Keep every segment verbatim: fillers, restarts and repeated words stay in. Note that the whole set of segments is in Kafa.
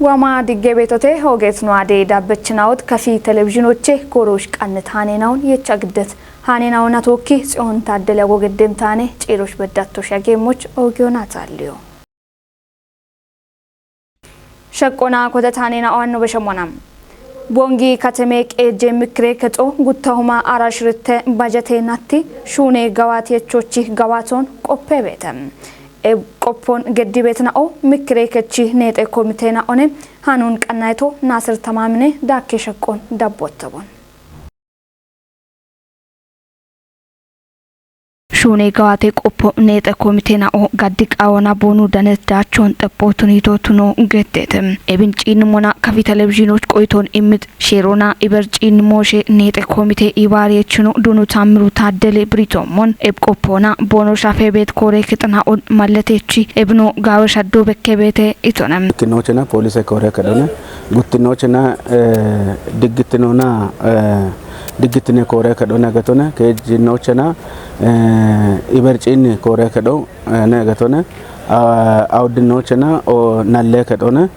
Wama digge beetote hoogeet no ade dabbechinaot kafi televizhinoche koorosh qannit hanenawun yecha giddet hanenawun atokki Tsiyoon Taaddele wogedem taane ciirosh beddattosh yageemoch oogiyona taalliyo. Shaqqona kote taanena oanno beshemona. Bongi kateme qeejje mikire kexo guttahuma ara shiritte bajete natti shuune gawaati yechochi gawaaton qoppe beete. E qoppon geddi beetina'o mikire kechi neexe komite na'one hanun qannayto Naasir Tamaamine daakke shaqqon dabbottobon. Shuune gawaate qoppo neexe komite na'o gaddi qaawona boonu danet daachon xeppootun yitootuno gettete. Ebin ciinnimona kafi televizhinoch qoyton immit sheerona iber ciinni mooshe neexe komite ibaari yechino Dunu Taammiru Taaddele biritoomon eb qoppoona boono shafe beet koore kexina'on malletechi ebino gaawe shaddo bekke beete itone. Ikkinochena poolise koore kedhone, guttinochena, eh, diggittinona, eh, diggittine koore kedhone gatone, keejjinochena, eh, iber ciinni koore kedho, eh, ne gatone, ah, awuddinochena, o, nalle kedhone,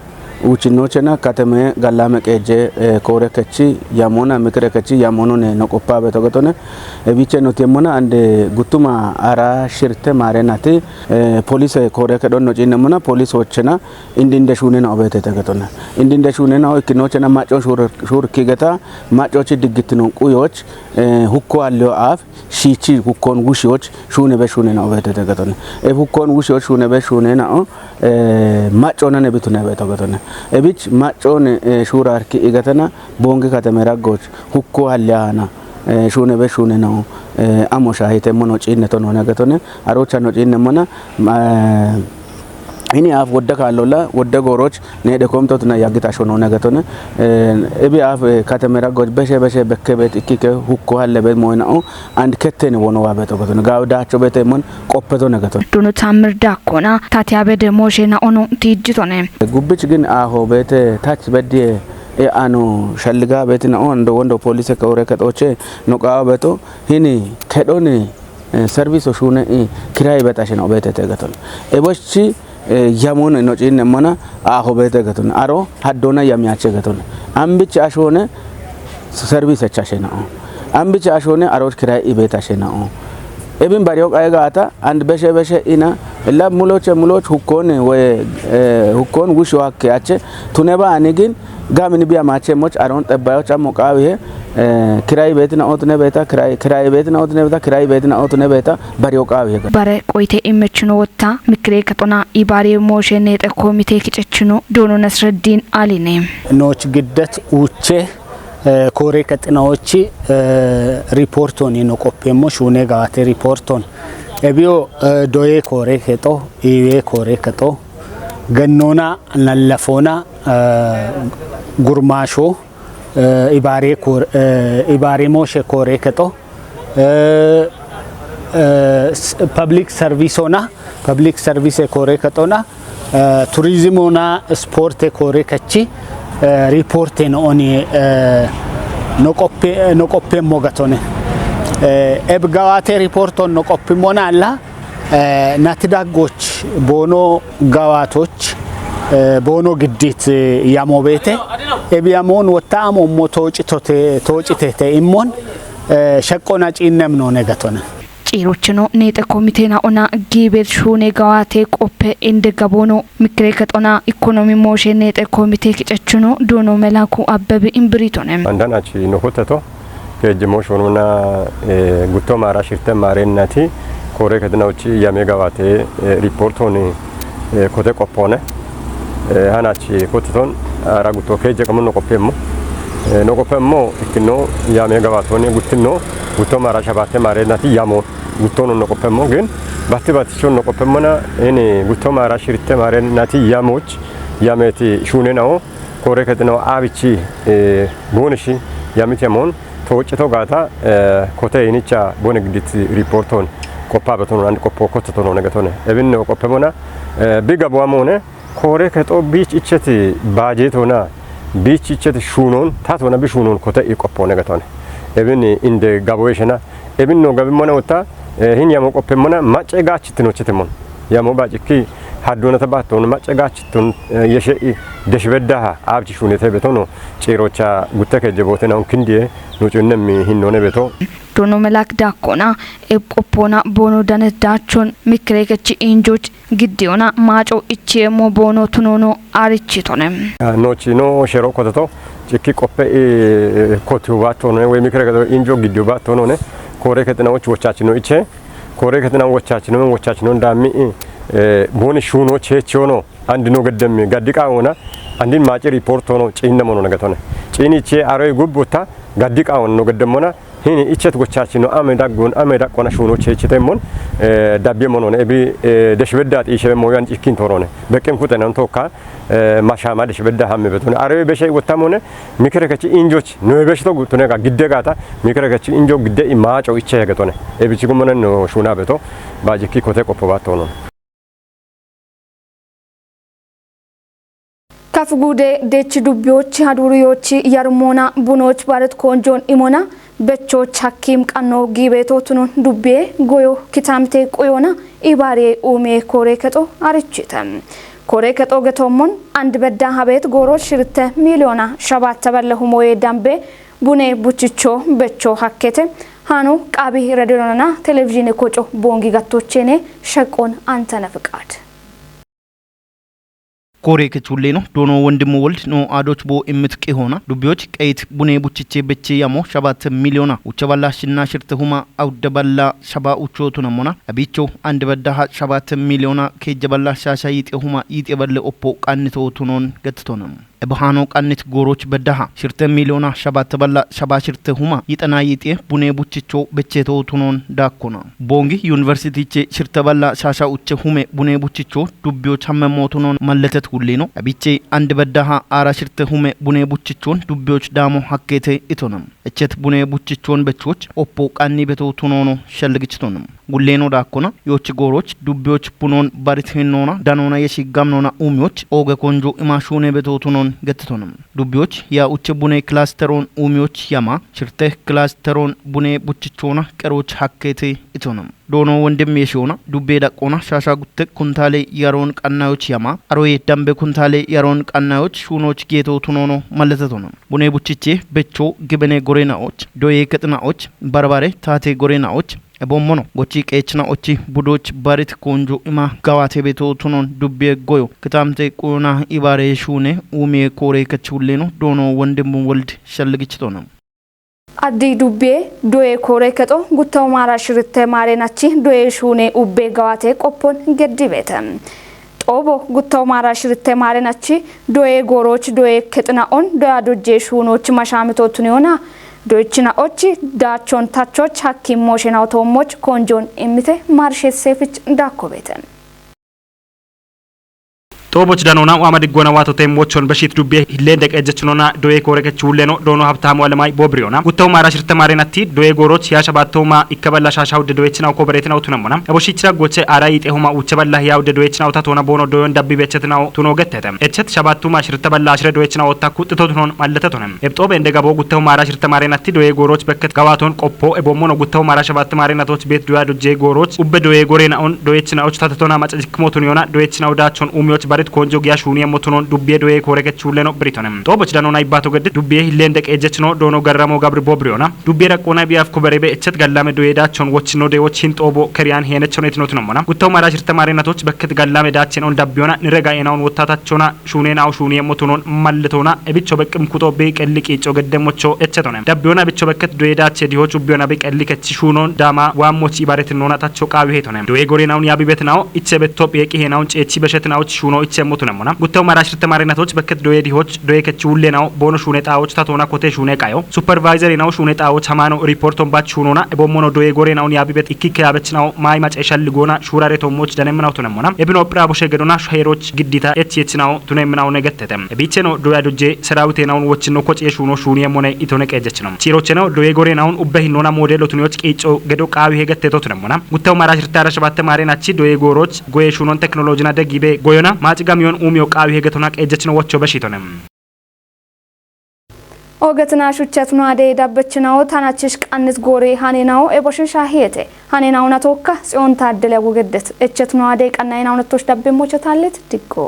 uuchinochena kateme gallame qeejje, eh, koore kechi yamona, mikire kechi yamonone no qoppa beto gatone. Ebiche no tiemmona ande guttuma ara shirte maarenati, eh, poolise koore kedhon no ciinnemmona, poolisochena indi inde shuune na obeetete gatone. Indi inde shuune na ikkinochena macco shuur-, shuurki geta, maccochi diggittinon quyoch, eh, hukko alliyo aaf, shiichi hukkon wushiyoch, shuune be shuune na obeetete gatone. E hukkon wushiyoch, shuune be shuune na o, eh, maccona ne bitune beto gatone. Ebich maccone, eh, shuurarki igatena, bongi kateme raggoch, hukko alliyo aana, eh, shuune be shuune na o, eh, amo shaahite mono ciinne to none gatone. Arocha no ciinnemmona, eh, Hini aaf wodde kaallolla, wodde gooroch, neede koomtotna yaggita shono negatone. Eh, ebi aaf, eh, katemera goj beshe beshe bekke beet ikkike hukko halle beet moyna o, and kettene wono wa beto gatone. Gaaw daacho beete mon qoppeto negatone. Dunu Taammir Daakkona, Tatiya Bede Mooshe na ono tiijjitone. Gubbich gin aaho beete tach beddiye e ano shalliga beeti na o, ando wondo poolise ka ore ka xooche no qaawa beto, hini kedhoni eh, service o shuune i kirai betashe no beetete gaton. Ebochi, eh, yamon no ciinnemmona aaho beete gaton. Aro haddona yamiyache gaton. Ambich ashone service echashe na o. Ambich ashone aro kirai i betashe na o. Ebin bariyo qaye gaata and beshe beshe ina la muloche muloch hukkon we, eh, hukkon wusho hakke ache tuneba anigin Gamin biya mache moch aron tebbayoch amo qaawihe, eh, kirai beetina ootune beeta, kirai, kirai beetina ootune beeta, kirai beetina ootune beeta, bariyo qaawihe ga. Bare qoyte immechino wotta, mikire kaxona ibaare mooshe neexe koomite kicechino Doono Nasreddin Aline. Nooch giddet uuche, eh, koore kexinaochi, eh, riportoni no qoppemmo, shuune gawaate riporton. Ebiyo, eh, doye koore kexo, iwe koore kexo, Gannona, Nallafona, eh, Gurmaasho, eh, Ibaare Koor-, eh, Ibaare Mooshe Koore Kexo, eh, eh, s-, Public Service ona, Public Service Koore Kexona, eh, Tourism ona, Sport Koore Kechi, eh, report no oni, eh, no qoppe-, no qoppe mogatone. Eh, eb gawate report on no qoppe mona alla, Eh, nati daggoch boono gawaatoch, eh, boono giddit, eh, yamo beete. Ebi yamoon wotta amo mo toocitote, toocitete immon, eh, shaqqona ciinnem no negatone. Ciirochino neexe komitena ona giibet shuune gawaate qoppe inde gaboono mikire kexona ikonomi mooshe neexe komite kicechino Doono Melaku Abbebe imbiritone. Andan achi no koteto. Geejjimo shununa, eh, gutto maara shirte maarennati koore kedinaochi yame gawaate, eh, riportoni, eh, kote qoppoone. Eh, hanachi koteton ara gutto keejje qamun no qoppemmo. Eh, no qoppemmo ikkino yame gawaatoni guttino gutto maara shabatte maarennati yamo guttono no qoppemmo gin batti battichon no qoppemmona ini gutto maara shirte maarennati yamoch yameti shuunenao Koore kexino abichi, eh, boonishi yamit yamon toocito gaata, eh, kote inicha boone giddit riporton qoppa beton and qoppo kototono negatone. Ebin no qoppe bona, eh, biga boamone koore kexo biich icheti baajetona, biich icheti shuunon, tatona bi shuunon kote i qoppone gatone. Ebin inde gaboeshena, Ebin no gabi mona uta, eh, hin yamo qoppe mona, macce gachi tino chete mon. Yamo ba cikki, Haddonata baattoon macca gaachittun yeshe'i deshbeddaha aabchi shuunete betono ciirocha gutte kejje boote naon kindiye nuucunnemmi hinnoone beto. Dono melak daakkona eb qoppoona boono daneddaachon mikkireekechi injooch giddiyoona maaco ichiyeemmo boono tunoono aarichitone. Noochino shero kototo cikki qoppe kotihu baattoonone woy mikkireeketo injo giddiyo baattoonone koore kexinawoch wochaachino iche koore kexinawo wochaachino wochaachino daammi'i booni shuuno cheechiyoono andino geddemmi gaddi qaawona andin maaci riipoortoono ciinne mono nagatone ciiniche aroy gubbutta gaddi qaawona no geddemmona hini ichet gochaachino ame daggon ame daqqona shuuno cheechitemmon dabbiye monone ebi deshbedda xiishebe moyan cikkin torone beqqin kuxenan tokka mashama deshbedda hamme betone aroy beshe wottamone mikire kechi injoch no beshto gutune ga gidde gata mikire kechi injo gidde i maaco iche hegetone ebichi gumone no shuuna beto baajikki kote qoppo baattonon. Kafugude dechi dubbiyochi haduriyochi yarmoona bunoch baret konjon imona bechoch hakkim qanno giibeto tunon dubbiye goyo kitamte quyona ibaariye uume koore kexo arichite. Koore kexo getommon and bedda habet gooroch shirte miliyona shabatta balle humoye dambe bune buchicho becho hakkete hanu qaabi rediyonana televizhiine koco boongi gattocheene shaqqoon Antana Fiqaad. Koore kechulleeno doono wondimmu wold no aadoch bo immitqi hoona dubbiyoch qeyit bune buchiche beche yamo shabat miliyona ucha balla shinna shirte huma awudde balla shaba ucho tunammona abicho and beddaha shabat miliyona keejje balla shaasha yiixe huma yiixe balle oppo qannito tunoon gettitona. Ebhaano qannit gooroch beddaha shirte miliyona shabatte balla shaba shirte huma yixana yiixe bune buchicho becheto tunoon daakkona. Boongi yuniversitiche shirte balla shaasha uche hume bune buchicho dubbiyoch hammemmo tunoon malletet gulliino abiche and beddaha aara shirte hume bune buchichon dubbiyoch daamo hakkeete itona. Echet bune buchichon bechoch oppo qanni beto tunoono shelgichiton. Gulleeno daakkona yochi gooroch dubbiyoch bunon barit hinnoona danoona yeshi gamnoona uumiyoch ooge konjo ima shuune beto tunoon gettitona. Dubbiyoch ya uche bune klasteroon uumiyoch yama shirte klasteroon bune buchichoona qeroch hakkeete itona. Doono wondimmi yeshiyoona dubbe daqqoona shaasha gutte kuntaale yaroon qannayoch yama aroye dambe kuntaale yaroon qannayoch shuunoch geeto tunoono malletetona. Bune buchiche becho gibene goreenaoch doye kexina'och barbare taate goreenaoch ebommono gochi qeechina'ochi budoch barit konjo ima gawaate beto tunoon dubbiye goyo kitamte quyona ibaare shuune uumiye koore kechulleeno doono wondimmu wold shalligichitona. Addi dubbiye doye koore kexo guttawo maara shiritte maarenachi doye shuune ubbe gawaate qoppon geddibeete. Xoobo guttawo maara shiritte maarenachi doye gooroch doye kexina'on doya dojje shuunoch mashaamito tuniyona doychina'och daachon tachoch hakkimmoshe nawtoommoch konjoon immite maarshe seefich daakkobeete. Xooboch danoona waama diggoona waato teemmochon beshit dubbiye hilleen deqeejjechinona doye koore kechuulleno doono habtaamu alamay boobiriyona guttawu maara shirte maarenatti doye gooroch yaa shabaattooma ikke balla shaasha udde doyechinaw kobereetinaw tunammona eboshichira goche aara yiixehoma uche balla hiya udde doyechinaw tatoona boono doyon dabbi bechetinaw tuno gettete. Echet shabaattuuma shirte balla ashire doyechinaw otta kuxxito tunon malletetone. Ebxoobe inde gabo guttawu maara shirte maarenatti doye gooroch bekket gawaaton qoppo ebommono guttawu maara shabatte maarenatoch beet doya dojje gooroch ubbe doye goreena'on doyechinaoch tatetona maca jikkimo tuniyona doyechinaw daachon uumiyoch barit konjo giya shuuniyemmo tunon dubbiye doye koore kechuulleno biritonem. Xooboch danona ibbaato gedde dubbiye hilleen deqeejjechino doono garramo gabri boobiriyona dubbiye daqqoona biyaaf koberebe echet gallame doye daachon wochino deewoch hin xoobo keriyan heenechon etino tunommona guttawu maara shirte maarenatoch bekket gallame daachen on dabbiyona nirega eenaun wottatachona shuuneenaw shuuniyemmo tunon malletona ebicho beqqim kuxo bi qelli qiicco geddemmocho echetone. Dabbiyona ebicho bekket doye daache dihoch ubbiyona bi qelli kechi shuunon daama waammoch ibaretinona tacho qaawi heetone. Doye goreenaun yaabi betinaw iche betto pheeqi heenaun ceechi beshetinawoch shuuno ichemmo tunemmona. Guttawu maara shirte maarenatoch bekket doye dihoch doye kechi wulleenaw boono shuune xaawoch tatoona kote shuune qayo supervayzerinaw shuune xaawoch hamaano riporton bach shuunona ebommono doye goreenaun yaabi bet ikkikke yaabechinaw maay mace shalli goona shuurare toommoch danemminaw tunemmona. Ebino phira boshe gedona heeroch giddita ech yechinaw tunemminaw negettete. Ebicheno doya dojje serawiteenaun wochino koce shuuno shuuniyemmone itone qeejjechino. Chiirocheno doye goreenaun ubbe hinnoona moodeelo tuniyoch qiicco gedo qaawi hegetteto tunemmona. Guttawu maara shirte ara shabatte maarenachi doye gooroch goye shuunon teknolojina degibe goyona maaci gamiyon uumiyo qaawi hegetona qeejjechino wocho beshitone. Ogetina shuchatno ade dabbechinawo tanachishqannis gore hanenao eboshin shahiyete. Hanenawo natoka Tsiyon Taaddele wugeddet. Echetno ade qannayenawo nattosh dabbemmocho tallet diggo.